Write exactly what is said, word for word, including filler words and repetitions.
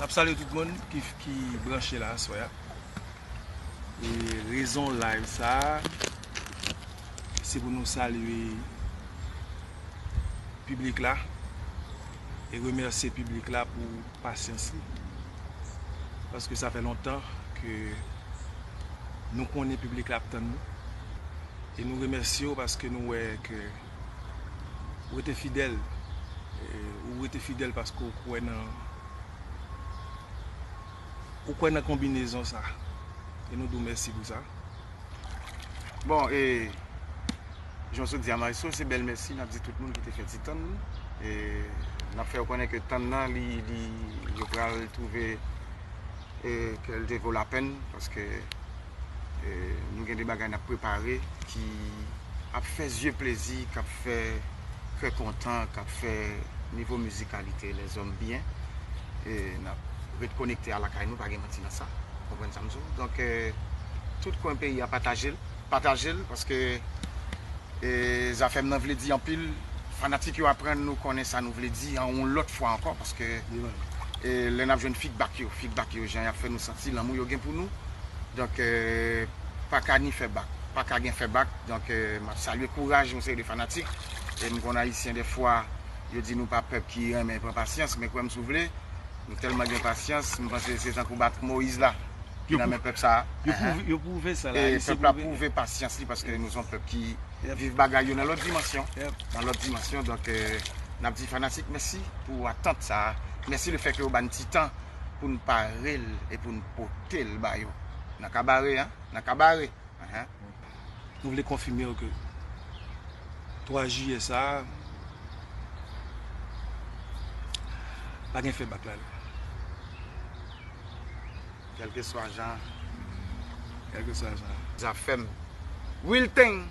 N ap salye tout moun ki, ki branche la aswè a. E rezon live sa a, se pou nou salye piblik la e remèsye piblik la pou pasyans li. Paske sa fè lontan ke nou konnen piblik la ap tann nou. E nou remèsye w paske nou wè ke ou rete fidèl. E ou rete fidèl paske ou kwè nan, ou kwè nan konbinezon sa. E nou di w mèsi pou sa. Bon, e jan w sot di a, Maestro, se bèl mèsi n ap di tout moun ki te fè ti tann. E n ap fè yo konnen ke tann nan, li, li, yo pral twouve e ke l te vo lapèn, paske e nou gen de bagay n ap prepare ki ap fè zye plezi, k ap fè kè kontan, k ap fè nivo mizikalite lèzòm byen. E n ap ret konekte a lakay nou, pa gen manti nan sa. Ou konprann sa m di w? Donk, e, tout kwen peyi a, pataje l, pataje l, paske e zafè m nan vle di anpil. Fanatik yo aprann nou konnen sa nou vle di an yon lòt fwa ankò, paske e lè n ap jwenn feedback yo, feedback yo, jan y ap fè nou santi lanmou yo gen pou nou. Donk, e, pa ka ni fè bak, pa ka gen fè bak. Donk, e, m ap salye kouraj yon seri de fanatik. E m konn Ayisyen, dèfwa, yo di nou pa pèp ki renmen pran pasyans, men kwè m si w vle, nou tèlman gen pasyans, m panse se tankou bat Moyiz la ki nan men pèp sa a. Yo pwouve, yo pwouve sa la. E pèp la pwouve pasyans li, paske nou se yon pèp ki viv bagay yo nan lòt dimansyon. Nan lòt dimansyon. Donk, e, n ap di fanatik mèsi pou atant sa a. Mèsi lefètke yo ba n ti tan pou n pare l e pou n pote l ba yo. Nan kabare, en, nan kabare. Enhen. Nou vle konfime w ke twa jiyè sa a, pa gen fè bak ladan. Kèlkeswa jan. Kèlkeswa jan. Zafè m. Real thing.